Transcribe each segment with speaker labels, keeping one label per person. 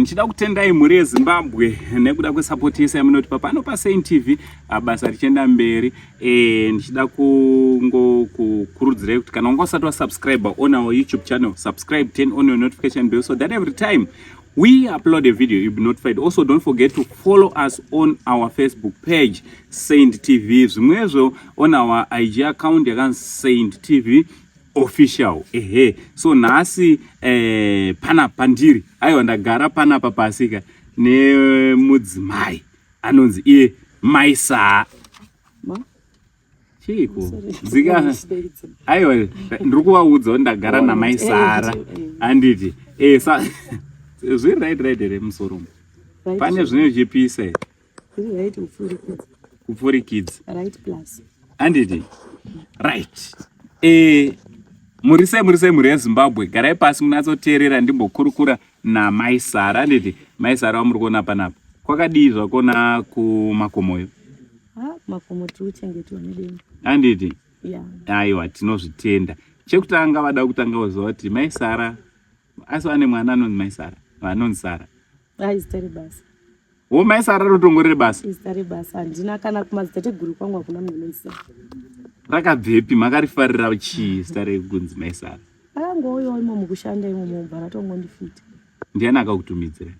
Speaker 1: Ndichida kutendai mhuri yeZimbabwe nekuda kwesapoti yese yamunotipa pano paSaint TV, basa richienda mberi. Ndichida kungokukurudzirai kuti kana wanga usati wasubscribe on our YouTube channel, subscribe, turn on your notification bell so that every time we upload a video you'll be notified. Also, don't forget to follow us on our Facebook page, Saint TV, zvimwezvo on our IG account yakanzi Saint TV Official. Ehe, so nhasi panapa pandiri, aiwa, ndagara panapa pasika nemudzimai anonzi iye Mai Saa.
Speaker 2: Ma?
Speaker 1: Chiiko dzika? Aiwa, ndiri kuvaudza kuti ndagara naMai Sara, handiti? Sa zviri right here musoro umu? Pane zvine zvichipisa here?
Speaker 2: Zviri right kupfurikidza.
Speaker 1: Kupfurikidza.
Speaker 2: Right plus.
Speaker 1: Handiti? Right. Muri sei, muri sei, mhuri yeZimbabwe? Garai pasi munatsoteerera ndimbokurukura naMai Sara, handiti? Mai Sara vamuri kuona panapa, kwakadii zvakona kumakomoyo?
Speaker 2: Ah, makomo tiri kuchengetwa nedenga.
Speaker 1: Handiti?
Speaker 2: Yeah.
Speaker 1: Aiwa, tinozvitenda. Chekutanga vada kutanga kuziva kuti Mai Sara, asi vane mwana anonzi Mai Sara, vanonzi Sara?
Speaker 2: Ah, izita rebasa.
Speaker 1: Wo, Mai Sara rotongorere basa?
Speaker 2: Izita rebasa, handina kana kumadzitateguru kwangu hakuna munhu anonzi Sara.
Speaker 1: Rakabvepi? Makarifarira chii zita rekunzi Mai Sara?
Speaker 2: Akangouyawo imo mukushanda imomo, bva ratongondifita.
Speaker 1: Ndiani akakutumidzira?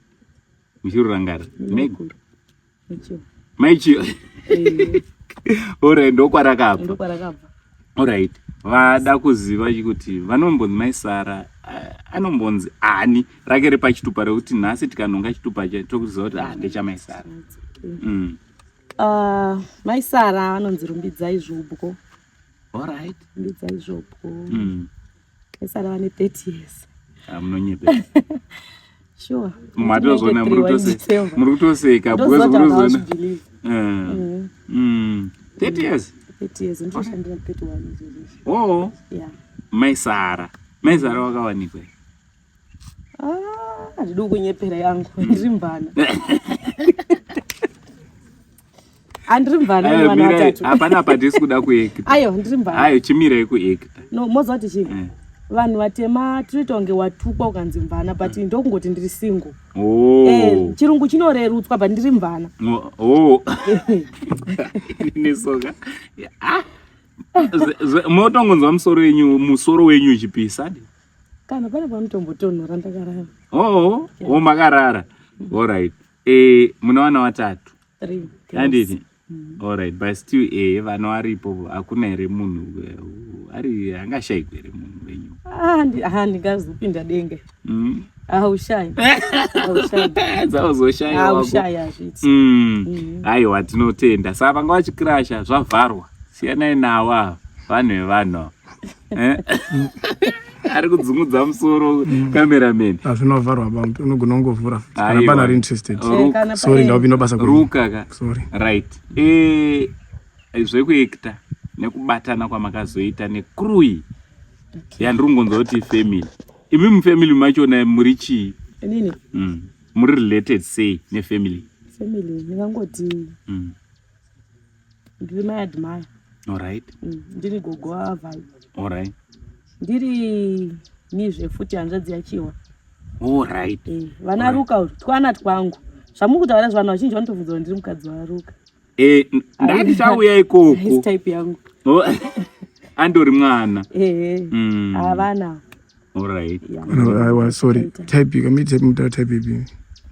Speaker 1: Muchirurangara?
Speaker 2: Maiguru. Maichiwa.
Speaker 1: Maichiwa. Alright, ndokwarakabva.
Speaker 2: Ndokwarakabva.
Speaker 1: Alright, vada kuziva kuti vanombonzi Mai Sara anombonzi ani rake repachitupa, rekuti nhasi tikanhonga chitupa che tokuziva kuti ah, ndechaMai Sara.
Speaker 2: Mai Sara vanonzi Rumbidzai Zvobwo. Rumbidzai Zvobwo. Mai Sara vane 30 years.
Speaker 1: Ah, munonyepa.
Speaker 2: Sure.
Speaker 1: Matozona muri kutoseka because
Speaker 2: Ndozoti
Speaker 1: muri
Speaker 2: vanhu
Speaker 1: kuzona
Speaker 2: havazvibelieve.
Speaker 1: 30 years.
Speaker 2: 30 years, ndoshandira 31 izvozvo.
Speaker 1: Oh.
Speaker 2: Yeah.
Speaker 1: Mai Sara, Mai Sara wakawanikwa?
Speaker 2: Ah, handidi kunyepera yangu, ndiri mvana, handiri mvana
Speaker 1: Ayo,
Speaker 2: nevana
Speaker 1: mirai,
Speaker 2: vatatu.
Speaker 1: Hapana, patisi kuda kuacta.
Speaker 2: Ayo, ndiri mvana.
Speaker 1: Ayo, chimirai kuacta.
Speaker 2: No, moziva kuti chii? Vanhu vatema tinoita kunge watukwa ukanzi mvana, but ndokungoti ndiri single.
Speaker 1: Oh.
Speaker 2: Chirungu chinorerutswa, but ndiri mvana.
Speaker 1: Oh. Nesoka. Ah. Motongonzwa musoro wenyu uchipisa?
Speaker 2: Kana pane panotombotonhora, ndakarara.
Speaker 1: Oh, makarara. Alright. Muna vana vatatu?
Speaker 2: Three girls.
Speaker 1: Handiti? Alright, but still vana varipo, hakuna here munhu ari angashayikwa here munhu wenyu?
Speaker 2: Ah, handingazopinda denga. Haushayi, haushayi.
Speaker 1: Dzauzoshayiwa.
Speaker 2: Haushayi, hazviti.
Speaker 1: Aiwa, tinotenda. Saka vanga vachikirasha zvavharwa, siyanai navo ava, vanhu vevanhu ava. Ari kudzungudza musoro cameraman.
Speaker 3: Hazvinovharwa ba, unogona kungovhura futi kana
Speaker 1: Aiwa.
Speaker 3: pane ari interested.
Speaker 1: Ruka.
Speaker 3: Sorry, ndaupinda basa kwenyu.
Speaker 1: Ruka ka.
Speaker 3: Sorry.
Speaker 1: Right, zvekuacta nekubatana kwamakazoita necrew iyi yandiri kungonzwa kuti family, imi mufamily machona muri chii?
Speaker 2: Inini?
Speaker 1: Muri related sei nefamily?
Speaker 2: Family ndingangoti ndiri mai Admire. Ndiri gogo avhai. Ndiri nizve futi hanzvadzi yaChiwa. Vana Ruka, twana twangu. Zvamuri kutaura, vanhu vazhinji vanotobvunza kuti ndiri mukadzi waRuka.
Speaker 1: Ndatichauya ikoko.
Speaker 2: Haisi type yangu.
Speaker 1: Oh, andori mwana.
Speaker 2: Ehe. Havana. Yeah.
Speaker 3: Aiwa, sorry, type kami type mutaura type ipi?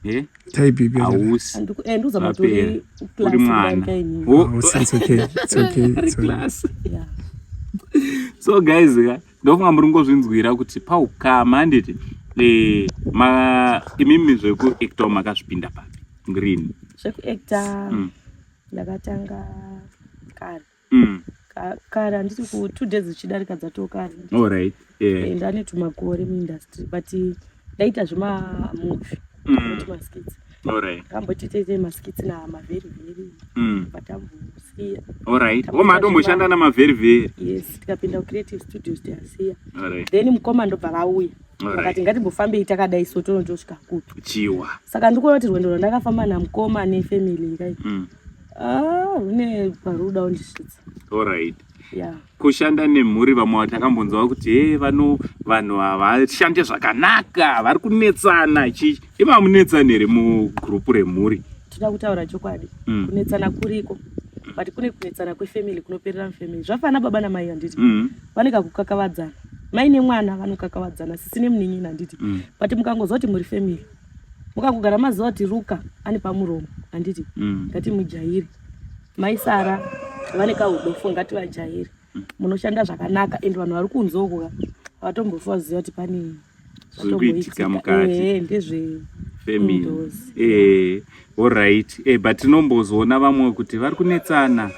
Speaker 1: Eh?
Speaker 3: Type ipi?
Speaker 1: Hausi.
Speaker 2: Ndikuzama
Speaker 1: Vapera.
Speaker 2: tori
Speaker 1: Uri mwana.
Speaker 2: kudarika inini.
Speaker 1: Oh,
Speaker 3: Oh, it's okay, it's okay, it's okay.
Speaker 1: Class.
Speaker 2: Yeah.
Speaker 1: So guys ka, ndofunga muri ngozvinzwira kuti paukama, handiti? Ma imimi zvekuacta makazvipinda papi, green?
Speaker 2: Zvekuacta ndakatanga kare. Kare, handiti ku 2 days zvichidarika dzatoo kare.
Speaker 1: Alright, yeah.
Speaker 2: Ndane tumakore muindustry, but ndaita zvemamovie, tumaskits. Kamboti toite maskits namavheri vheri, but tambosiya.
Speaker 1: Alright, wo matomboshanda namavheri vheri?
Speaker 2: Yes, tikapinda kuCreative Studios, tikasiya. Then mukoma ndobva vauya, vakati ngatimbofambei takadai, so tonotosvika kupi.
Speaker 1: Chiwa.
Speaker 2: Saka ndikuona kuti rwendo rwandakafamba namukoma nefamily kai. Ah, rune paruda undisvitsa.
Speaker 1: Alright. Yeah. Kushanda nemhuri vamwe vatakambonzwa kuti he vano vanhu havashande zvakanaka vari kunetsana chii ima munetsani here mugrupu remhuri?
Speaker 2: Toda kutaura chokwadi. Kunetsana kuriko. But kune kunetsana kwefamily kunoperera mufamily. Zvafana baba namai handiti. Vane kakukakavadzana. Mai nemwana vanokakavadzana, sisi nemunin'ina handiti. But mukangozwa kuti muri family. Mukangogara maziva kuti Ruka ane pamuromo handiti. Ngatimujaire. Mai Sara vane kahudofo ngativajaire. Munoshanda zvakanaka and vanhu vari kunze uko ka havatombofi vaziva kuti pane
Speaker 1: Zviri kuitika mukati.
Speaker 2: Ndezve
Speaker 1: family. Alright. But tinombozoona vamwe kuti vari kunetsana,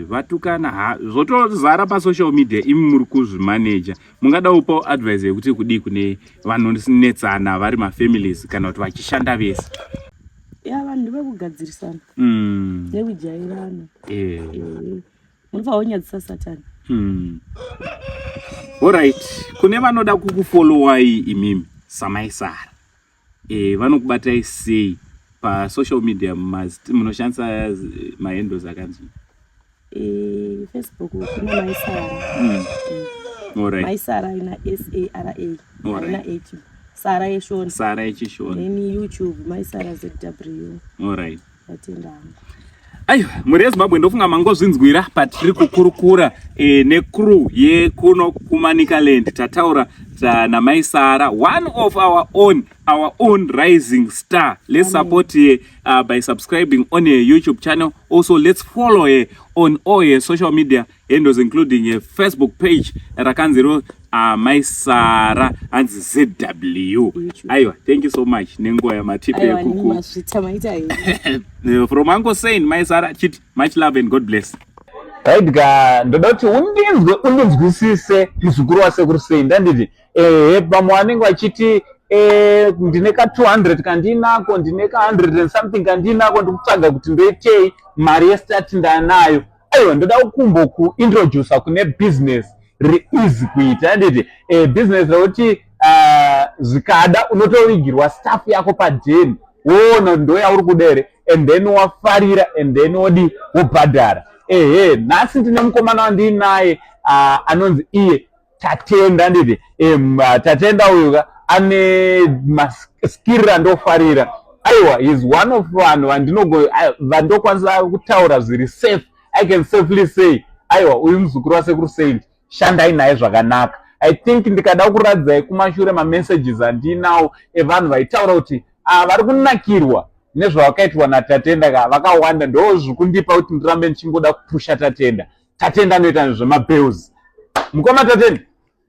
Speaker 1: vatukana, ha zvotozara pasocial media, imi muri kuzvimaneja. Mungada kupawo advice yekuti kudii kune vanonetsana vari mafamilies kana kuti vachishanda vese?
Speaker 2: Ya, vanhu ndevekugadzirisana nekujairana. Munofanira kunyadzisa Satani.
Speaker 1: Alright, kune vanoda kukufollowai imimi samai Sara, vanokubatai sei pasocial media? Munoshandisa mahandles akanzi?
Speaker 2: Facebook kuna Mai Sara.
Speaker 1: Alright.
Speaker 2: Mai Sara ina SARA, ina H, Sara yeshona.
Speaker 1: Sara yechishona.
Speaker 2: Then YouTube Mai Sara ZW.
Speaker 1: Alright.
Speaker 2: Atenda hangu.
Speaker 1: Aiwa, mhuri yeZimbabwe, ndofunga mangozvinzwira patiri kukurukura necrew yekuno kuManicaland. Tataura namai Sara, one of our own rising star. Let's support her by subscribing on her YouTube channel. Also, let's follow her on all her social media handles, including her Facebook page rakanziro Mai Sara hanzi ZW. Aiwa, thank you so much nenguva yamatipe.
Speaker 2: Aiwa,
Speaker 1: yekuku
Speaker 2: masvita maita henyu.
Speaker 1: From Uncle Saint, Mai Sara chiti much love and God bless.
Speaker 4: Right ka, ndoda kuti undinzwe, undinzwisise, muzukuru wasekuru Saint, handiti? Ehe, vamwe vanenge vachiti ndine ka 200 kandinako, ndine ka 100 and something kandinako, ndikutsvaga kuti ndoitei, mari yestart ndanayo. Aiwa, ndoda kumbokuintroduca kune business riri easy kuita, handiti? Business rekuti zvikada unotovigirwa staff yako padheni, woona kuti ndo yauri kuda here, and then wafarira, and then wodi wobhadhara. Ehe, nhasi ndine mukomana wandinaye anonzi iye Tatenda, handiti? Tatenda uyu ka ane maskiri andofarira. Aiwa, is one of vanhu vandokwanisa kutaura zviri safe. I can safely say, aiwa, uyu muzukuru wasekuru Saint, shandai naye zvakanaka. I think ndikada kuradzai kumashure mamessages andinawo evanhu vaitaura kuti vari kunakirwa nezvavakaitwa naTatenda ka vakawanda. Ndo zvikundipa kuti ndirambe ndichingoda kupusha Tatenda. Tatenda anoita nezvemabales. Mukoma Tatenda,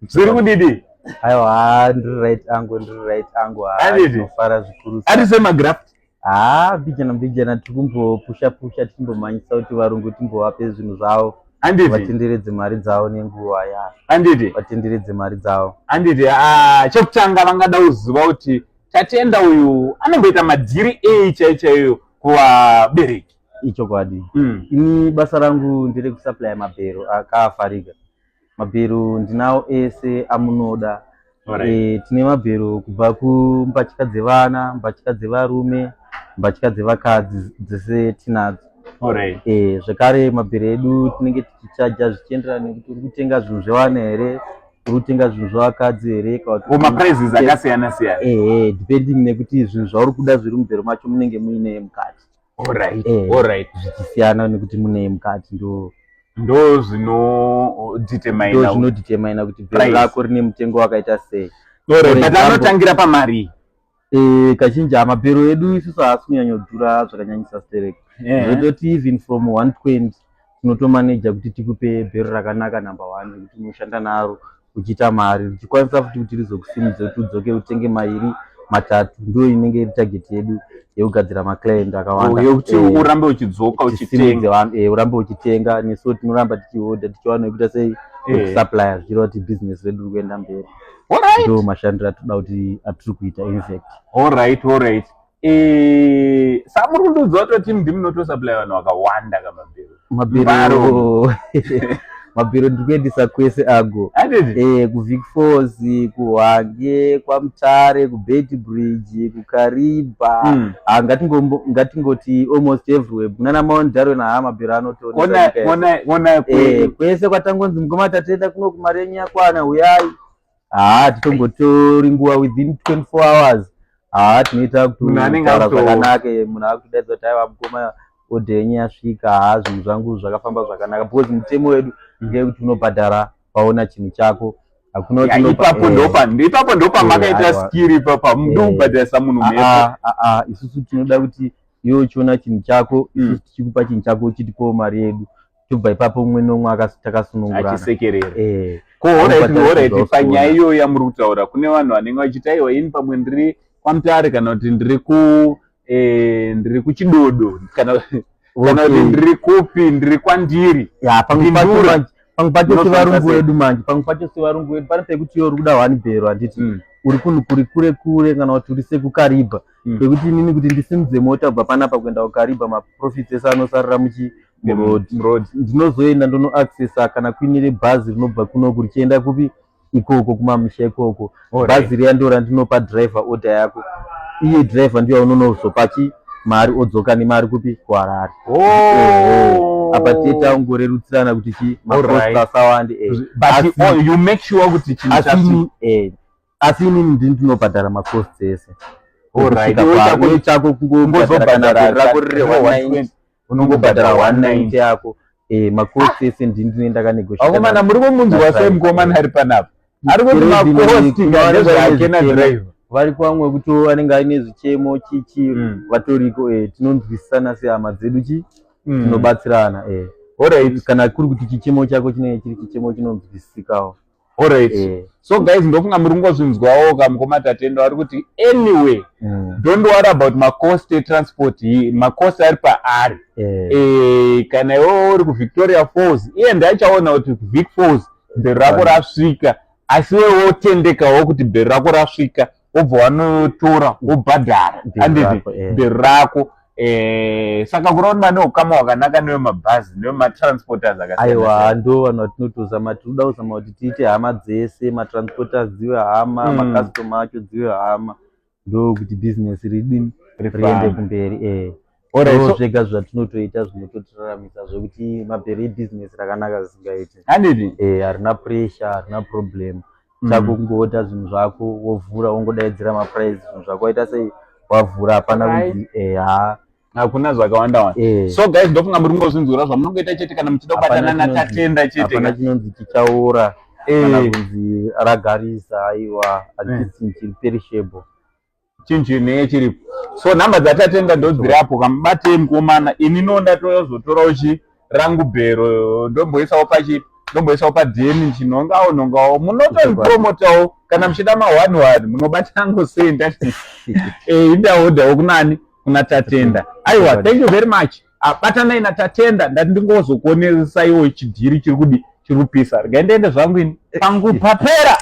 Speaker 4: zviri kudidi?
Speaker 5: Aiwa, ndiri right angu, ndiri right angu.
Speaker 4: Handiti?
Speaker 5: Ndinofara zvikuru.
Speaker 4: Ari semagraft.
Speaker 5: Haa, mbijana mbijana, tiri kumbopusha pusha, tichimbomhanyisa kuti varungu timbovape zvinhu zvavo.
Speaker 4: Handiti?
Speaker 5: Vatenderedze mari dzavo nenguva ya.
Speaker 4: Handiti?
Speaker 5: Vatenderedze mari dzavo.
Speaker 4: Handiti? Ah, chekutanga vangada kuziva kuti Tatenda uyu anomboita madhiri ei chaiyo chaiyo kuvabereki?
Speaker 5: Ichokwadi. Ini basa rangu nderekusupply mabhero akaafarika. Mabhero ndinawo ese amunoda. Tine mabhero kubva kumbatya dzevana, mbatya dzevarume, mbatya dzevakadzi, dzese tinadzo. Zvekare mabhero edu tinenge tichichaja zvichienderana nekuti uri kutenga zvinhu zvevana here, uri kutenga zvinhu zvevakadzi here, kana kuti
Speaker 4: maprices akasiyana siyana.
Speaker 5: Ehe, depending nekuti zvinhu zvauri kuda zviri mubhero macho munenge muine mukati. Zvichisiyana nekuti munei mukati, ndo
Speaker 4: Ndo zvinodetermina.
Speaker 5: Ndo zvinodetermina kuti bhero
Speaker 4: Price.
Speaker 5: rako rine mutengo wakaita sei.
Speaker 4: Alright,
Speaker 5: For
Speaker 4: but anotangira pamari?
Speaker 5: Kazhinji mabhero edu isusu haasi kunyanyodhura zvakanyanyisa stereki. Zvototi even from 120 tinotomaneja kuti tikupe bhero rakanaka, number one, rekuti unoshanda naro uchiita mari, richikwanisa futi kuti rizokusimudze kuti udzoke utenge mairi, matatu. Ndo inenge iri target yedu yekugadzira maclient akawanda.
Speaker 4: Oh, yekuti urambe uchidzoka
Speaker 5: tisimudze
Speaker 4: uchitenga.
Speaker 5: Vanhu, urambe uchitenga, nesuwo tinoramba tichihodha, tichiwana wekuita sei, wekusupplya, zvichireva kuti business redu riri kuenda mberi. Ndo mashandiro atoda kuti atiri kuita, in fact.
Speaker 4: Alright. Samuri kundiudza kutoti ndimi munotosupply vanhu vakawanda kamabhero?
Speaker 5: Mabhero. Mabhero ndiri kuendesa kwese ago.
Speaker 4: Handiti?
Speaker 5: Eh, kuVic Falls, kuHwange, kwaMutare, kuBeitbridge, kuKariba. Ah, ngatingoti almost everywhere. Kunana Mount Darwin, haa, mabhero anotoonesa
Speaker 4: Ona
Speaker 5: nyika yese.
Speaker 4: ona ona
Speaker 5: Kwese kwatangonzi mukoma Tatenda kuno kumari yenyu yakwana, huyai. Haa, titombotori nguva within 24 hours. Haa, tinoita
Speaker 4: Munhu anenge
Speaker 5: kutaura zvakanaka. Munhu akutodaidza kuti aiwa mukoma, odha yenyu yasvika. Haa, zvinhu zvangu zvakafamba zvakanaka because mutemo wedu ngeyekuti unobhadhara paona chinhu chako, hakuna kuti
Speaker 4: Ipapo ipapo ndopamakaita skiri ipapa, ndokubhadharisa munhu mhepo.
Speaker 5: Ah, ah, ah, isusu tinoda kuti iwe uchiona chinhu chako, isusu tichikupa chinhu chako, uchitipawo mari yedu, tobva ipapo umwe nomwe takasunungurana.
Speaker 4: Achisekerera.
Speaker 5: Eh.
Speaker 4: Ko alright,
Speaker 5: Unobhadhara
Speaker 4: alright,
Speaker 5: zvausikuona.
Speaker 4: panyaya iyoyo yamuri kutaura, kune vanhu vanenge vachiti aiwa, ini pamwe ndiri kwaMutare kana kuti ndiri kuChidodo kana kuti ndiri kupi, ndiri kwandiri
Speaker 5: Ya, pamwe pacho
Speaker 4: Bindura.
Speaker 5: manje, pamwe pacho
Speaker 4: Munofamba
Speaker 5: sevarungu
Speaker 4: sei?
Speaker 5: vedu manje, pamwe pacho sevarungu vedu pane pekuti iwe uri kuda one bhero, handiti? Uri kunhu kuri kure kure kana kuti uri sekuKariba, kwekuti inini kuti ndisimudze mota kubva panapa kuenda kuKariba, maprofits ese anosarira muchi muroad.
Speaker 4: Muroad.
Speaker 5: Ndinozoenda ndonoaccessa kana kuinire bhazi rinobva kunoku richienda kupi ikoko, kumamisha ikoko. Bhazi riya ndo randinopa driver order yako. Iye driver ndiyo aunonozopa chi mari, odzoka nemari kupi? KuHarare.
Speaker 4: Oh.
Speaker 5: Apa tiye tangorerutsirana kuti chi macost asawande.
Speaker 4: But oh, you make sure kuti chinhu
Speaker 5: Asi
Speaker 4: chasvika.
Speaker 5: Asi inini ndini ndinobhadhara macosts ese.
Speaker 4: Alright.
Speaker 5: Kusvika
Speaker 4: Iwe chako
Speaker 5: iwe chako kungobhadhara kana
Speaker 4: Kungozobhadhara
Speaker 5: rako riri 190, unongobhadhara
Speaker 4: 190.
Speaker 5: 190 yako. Macosts ese ndini ndinenge ndakanegotiate.
Speaker 4: Vakomana, muri kumunzwa sei mukomana ari panapa? Ari kuti macost ndezvake nadriver.
Speaker 5: Vari kwamwe kuti anenge aine zvichemo chichi, vatoriko. Tinonzwisisana sehama dzedu chi, tinobatsirana. Kana kuri kuti chichemo chako chinenge chiri chichemo chinonzwisisikawo.
Speaker 4: Alright. So guys, ndofunga muri kungozvinzwawo kamukoma Tatendo ari kuti anyway, don't worry about macost etransport, macost ari paari. Kana iwewe uri kuVictoria Falls, iye ndiachaona kuti Vic Falls bhero rako rasvika, asi iwewe wotendekawo kuti bhero rako rasvika, wobva wanotora wobhadhara,
Speaker 5: Bhero
Speaker 4: handiti?
Speaker 5: rako.
Speaker 4: Bhero rako. Saka kureva kuti mane ukama hwakanaka nevemabhazi nevematransporters akasiyana
Speaker 5: Aiwa,
Speaker 4: siyana.
Speaker 5: ndo vanhu vatinotozama, tinoda kuzama kuti tiite hama dzese, matransporters dzive hama, macustomer acho dzive hama, ndokuti bhizinesi ridini, riende
Speaker 4: Rifambe.
Speaker 5: kumberi.
Speaker 4: Alright,
Speaker 5: Ndo
Speaker 4: so
Speaker 5: zvega zvatinotoita zvinototiramisa zvekuti mabhero ebhizinesi rakanaka zvisingaiti.
Speaker 4: Handiti?
Speaker 5: Harina pressure, harina problem. Chako kungoodha zvinhu zvako, wovhura, wongodaidzira maprice, zvinhu zvako waita sei, wavhura, hapana kunzi ha.
Speaker 4: Hakuna zvakawanda wanda. So guys, ndofunga muri kungozvinzwira zvamunongoita chete kana muchida kubatana
Speaker 5: Hapana
Speaker 4: naTatenda chete.
Speaker 5: Hapana chinonzi chichaora kana kunzi ragarisa, aiwa, hachisi chinhu chiri perishable.
Speaker 4: Chinhu chinenge chiripo. So nhamba dzaTatenda ndodzirapo, kamubatei mukomana. Ini no ndatozotorawo chi rangu bhero, ndomboisawo pachi, ndomboisawo padheni, chinongawo nongawo munotoripromotawo. Kana muchida ma one one, munobata ngosei? Ndati indaodhawo kunani? Kuna Tatenda. Aiwa, thank you very much. Ah, batanai naTatenda. Ndati ndingozokuonesaiwo chidhiri chiri kudi, chiri kupisa. Regai ndiende zvangu ini, pangu papera.